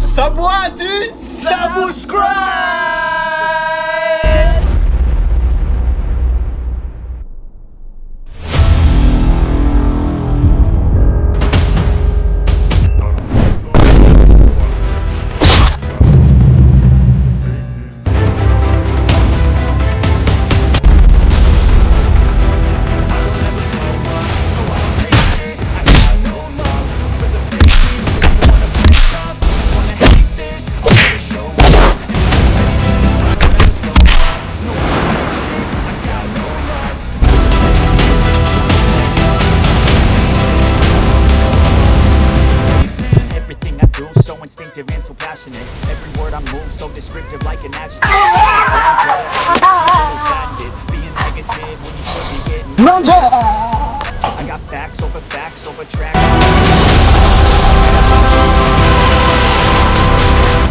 Sabuati, subscribe. Everything I do, so instinctive and so passionate. Every word I move, so descriptive, like an adjective. Patented, being negative when you should be getting. I got facts over facts over tracks.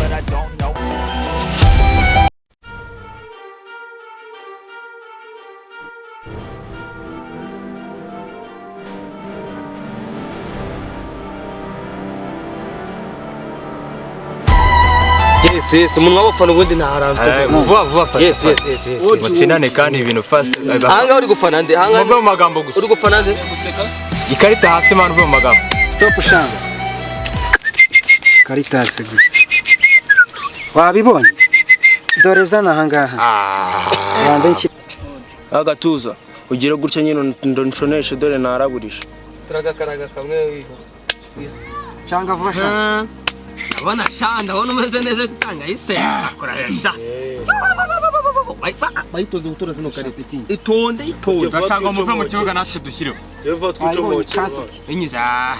But I don't know. Yes, yes, umuntu w'abafana ubundi ntaharanzwe. Vuba vuba fast. Yes, yes, yes, yes. Mutsinane kandi ibintu fast. Ahangaha uri gufana nde? Ahangaha Muve mu magambo gusa. uri gufana nde? Ikarita hasi man, uve mu magambo. Stop shanga. Karitasi gusa. Wabibonye? Dore zana ahangaha. Banze nki Agatuza ugire gutya nyine ndonshoneshe dore naraburisha. Turagakaraga kamwe wiho. Cyangwa vuba shanga. Ndabona sha, ndabona umeze neza cyane ise. Akora sha. Bayitoze gutora zino karita. Itonde, itonde. Turashaka muve mu kibuga natwe dushyireho. Eva Wabibonye twicomoke. chance ki? Inyuze. Aya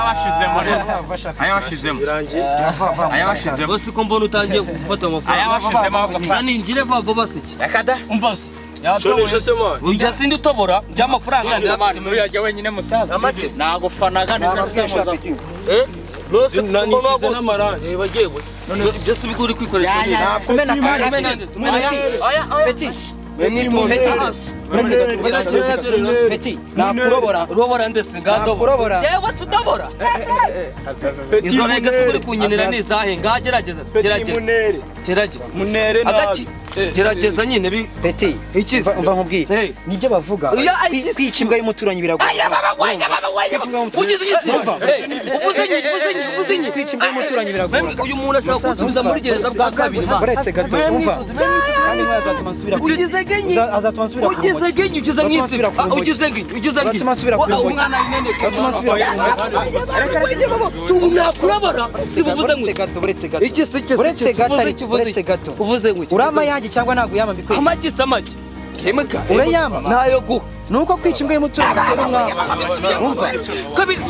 bashizemo rero. Aya bashizemo. Birangiye. Aya bashizemo. Bose ko mbona utangiye gufata Aya amafaranga. bashizemo ahubwo fast. Nani ngire vuba vuba se iki? Yakada. Umva se. Shonesha se man. Ujya sindi utobora by'amafaranga ndayafite. Ntuyajya wenyine musaza. Nagufanaga neza. Eh? Rose Nanisize n'amarangi. Eh bagiye we. None byose ubwo uri kwikoresha. Nakumena Umena kare. nde? Umena nde? Aya aya. Peti. Peti. Peti. Nakurobora. Urobora ndetse ngadobora. Nakurobora. Jewe se udobora. Izo rege se uri kunkinira ni izahe? Ngagerageza. Gerageza. Munere. Gerageza. Munere nabi. Agaki. Gerageza nyine bi. Peti. Iki se? Umva nkubwire. Hey. Nibyo bavuga. Oya, iki se? Kwica imbwa y'umuturanyi biragoye. Aya baba wanya baba wanya. Ugize igiti. Uvuze nyi, uvuze nyi, uvuze nyi. Kwica imbwa y'umuturanyi biragora. Mwe, uyu muntu ashobora kunsubiza muri gereza bwa kabiri. Man. Uretse gato, Mwe umva. mwitoze, mwe mwitoze. Kandi mwe azatuma nsubira ku- Ugize ngenyi. Azatuma nsubira ku Ugize rumogi. ngenyi, ugize Azatuma nk'isi. nsubira ku Ah, rumogi. ugize ngenyi, ugize ngenyi. Azatuma nsubira ku Wa- rumogi. Umwana yineneke. Azatuma nsubira ku rumogi. Ubu nakurabara sibuvuze ngo Uretse gato, uretse gato. iki se iki se Uretse gato, uvuze ariko, iki uvuze uretse iki gato. uvuze ngo iki Urama yanjye cyangwa ntabwo uyama mbikwiye? Amagi se amagi kemuka Urayama? Ntayo guha. Nuko kwica imbwa y'umuturanyi bitera umwaku. Umva. Kabiri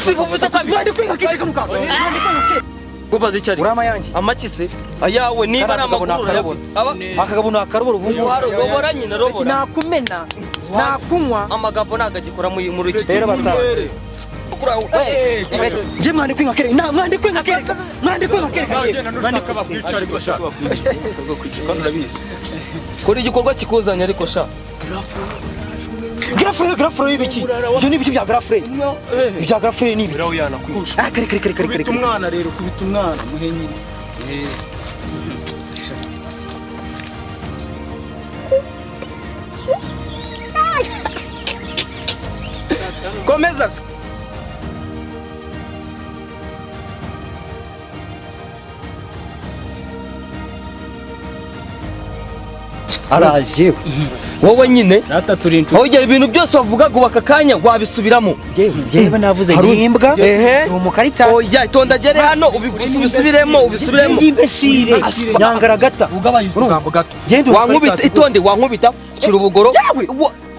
sibuvuze kabiri. Mwandi kwinka kice kanuka. Mwandi kwinka. Kubaza icyo ari Urama yanjye. Amagi se ayawe niba ari Kariya kagabo amakuru nakarabona. urayafite aba Akagabo nakarobora ubu ngubu. Robora nyine robora. Nakumena. Nakunywa. Amagambo ntabwo agikora muri iki Rero basaza. Nje mwandi kwinka kereka. Na mwandi kwinka kereka. Mwandi kwinka kereka. Mwandi Bakwica ariko sha. Kandi urabizi. Kora igikorwa kikuzanye ariko sha. Grafre, grafre y'ibiki? Ibyo ni ibiki bya grafre? Ibya grafre ni ibiki? Birawe yanakwica. Ah, kare kare kare kare Kubita kare. umwana rero, kubita umwana muhenyirize. Komeza se. Araje wowe nyine Rata turi inshuti. aho igihe ibintu byose wavugaga ubu aka kanya wabisubiramo. Njyewe navuze ni imbwa. Ehe. Ni umukaritasi. Oya itonda agere hano ubisubiremo ubisubiremo. Ndi imbesire. Nyangaragata. Ugabanyije utugambo gato. Genda Wankubita umukaritasi. itonde wankubita shira ubugoro. Njyewe!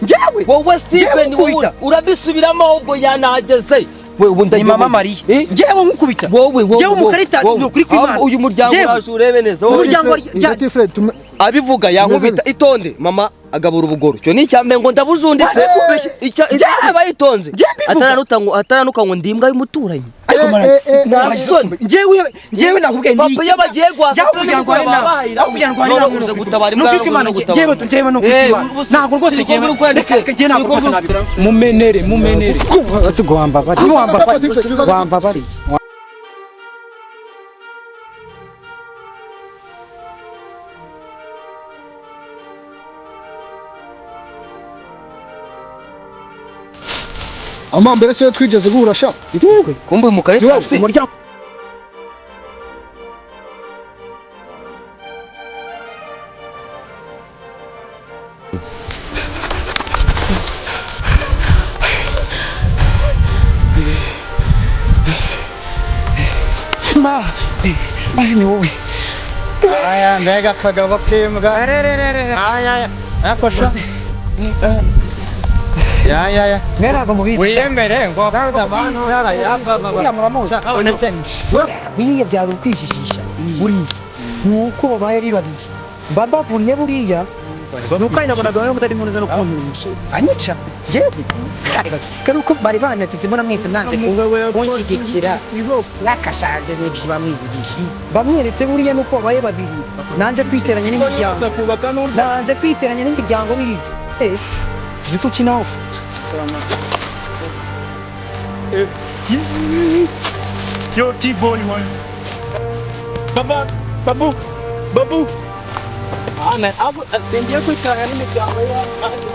Njyewe! Wowe Steven Njyewe wowe nkukubita. urabisubiramo ahubwo yanahageze. We ubu Ni ndagiye. mama Mariya. Eh? Njyewe nkukubita. Wowe wowe. Njyewe umukaritasi wowe. ni ukuri kw'Imana. Ahubwo uyu muryango Njyewe. uraje urebe neza. Wowe Umuryango wa abivuga yankubita itonde mama agabura ubugoro. Cyo ni icyambere ngo ndabujunditse. Waze kumbeshya. Icya Njyewe! aba yitonze. Njyewe mbivuga. Ataranuka ngo ataranuka ngo ndi imbwa y'umuturanyi. Nta soni. Njyewe nakubwiye Papa iyo bagiye guhasa Jya kugira ngo arwane nawe. Aho kugira ngo arwane nawe. Uje gutabara imbwa. Nuko Imana njyewe njyewe nuko Imana. Ntabwo rwose njyewe. Reka njyewe ntabwo rwose nabikora. Mumenere, mumenere. Wambabariye. Amambere se twigeze guhura sha. Kumbe mu karere umuryango. Ma, ay ni wowe. Aya, mbega akagabo k'imbwa. Aya, aya, ako sha. Ya, ya, ya. Ntabwo mubizi. Wiyemere ngo abantu yarayamba. Uriya muramuzi. Biriya byari ukwijijisha buriya nuko babaye ari babiri mba mbavunye buriya nuko ari nabonaga rero mutari munoza no kuntuza anyica njyewe kari uko bari banatitse mbona mwese mwanze kunshyigikira nakashaje n'ibyo bamwivugisha bamweretse buriya nuko babaye babiri nanze kwiteranya n'imiryango, nanze kwiteranya n'imiryango biriya. Eh, uzi ko ukinaho. Yo, T-boy, man. Baba, babu, babu. Singiye kwitanga n'imiryango y'abandi.